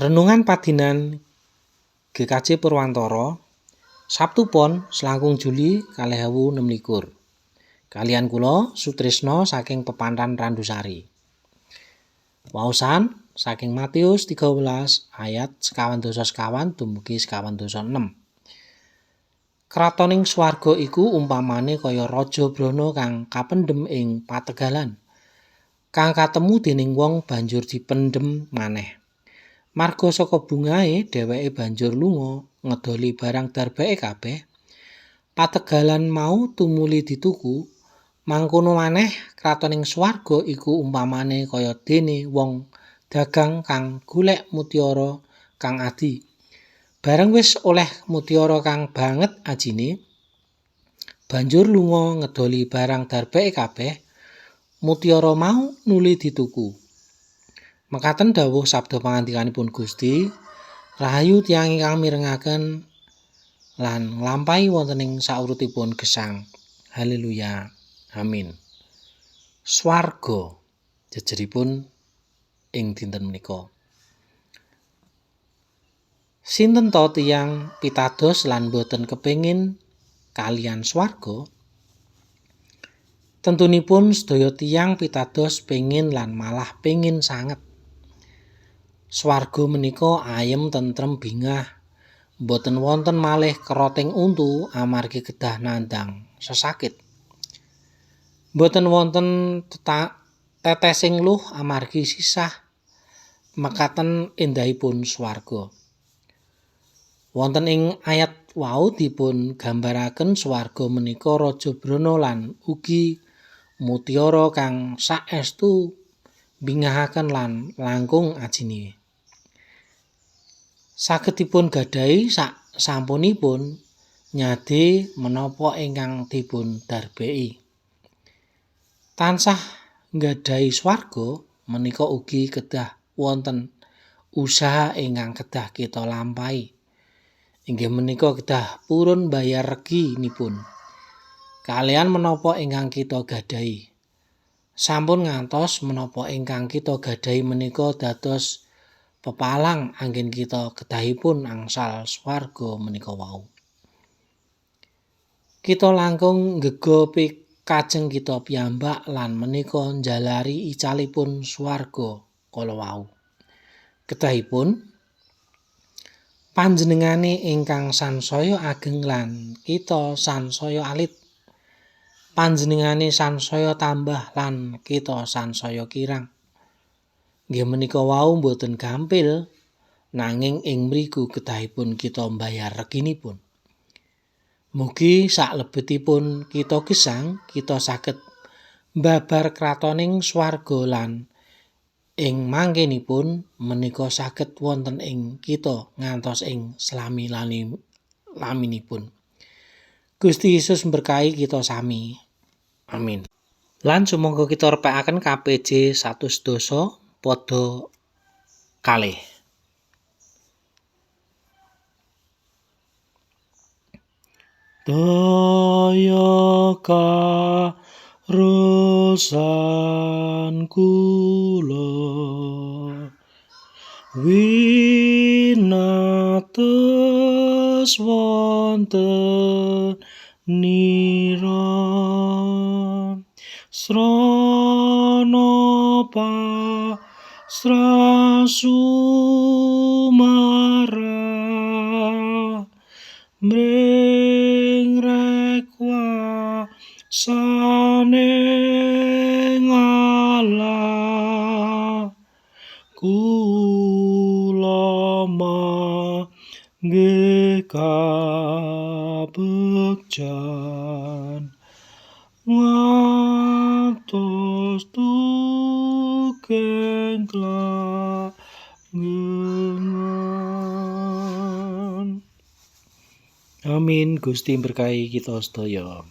Renungan Padinan GKJ Purwantara, Sabtu Pon selangkung Juli 2026. Kalian kula Sutrisno saking Pepantan Randusari. Waosan saking Matius 13 ayat 24 dumugi 46. Kratoning swarga iku umpamane kaya raja brana kang kapendhem ing pategalan, kang katemu dening wong banjur dipendhem maneh. Marga saka bungahe dheweke banjur lunga ngedoli barang darbeke kabeh. Pategalan mau tumuli dituku. Mangkono maneh kratoning swarga iku umpamane kaya dene wong dagang kang golek mutiara kang adi. Bareng wis oleh mutiara kang banget ajine, banjur lunga ngedoli barang darbeke kabeh. Mutiara mau nuli dituku. Mekaten dawuh sabda pangandikanipun Gusti, rahayu tiyang ingkang mirengaken lan nglampahi wonten ing saurutipun gesang. Haleluya. Amin. Swarga jejeripun ing dinten menika. Sinten to tiyang pitados lan boten kepengin kalian swarga? Tentunipun sedaya tiyang pitados pengin lan malah pengin sanget. Swarga menika ayem tentrem bingah, boten wonten malih keroting untu amargi kedah nandhang sesakit. Boten wonten tetesing luh amargi sisah. Mekaten endahipun swarga. Wonten ing ayat wau dipun gambaraken swarga menika raja brana lan ugi mutiara kang saestu bingahaken lan langkung ajine. Saged dipun gadahi sak sampunipun nyade menapa ingkang dipun darbeki. Tansah nggadahi swarga menika ugi kedah wonten usaha ingkang kedah kita lampahi. Inggih menika kedah purun bayar reginipun kalian menapa ingkang kita gadahi. Sampun ngantos menapa ingkang kita gadahi menika dados pepalang anggen kita kedahipun angsal swarga menika wau. Kita langkung ngega pikajeng kita piyambak lan menika njalari icalipun swarga kala wau. Kedahipun panjenengane ingkang sansaya ageng lan kita sansaya alit. Panjenengane sansaya tambah lan kita sansaya kirang. Nggih menika wau mboten gampil, nanging ing mriku kedahipun kita mbayar reginipun. Mugi saklebetipun kita gesang, kita saged mbabar kratoning swarga lan ing mangkenipun menika saged wonten ing kita ngantos ing selami-laminipun. Gusti Yesus mberkahi kita sami. Amin. Lan sumangga kita repekaken KPJ 100 padha kalih. Daya karosan kula winates wonten nira srana pasrah sumarah mring rekwasane Allah kula manggih kabegjan ngantos tugeng langengan. Amin. Gusti berkahi kita sedaya.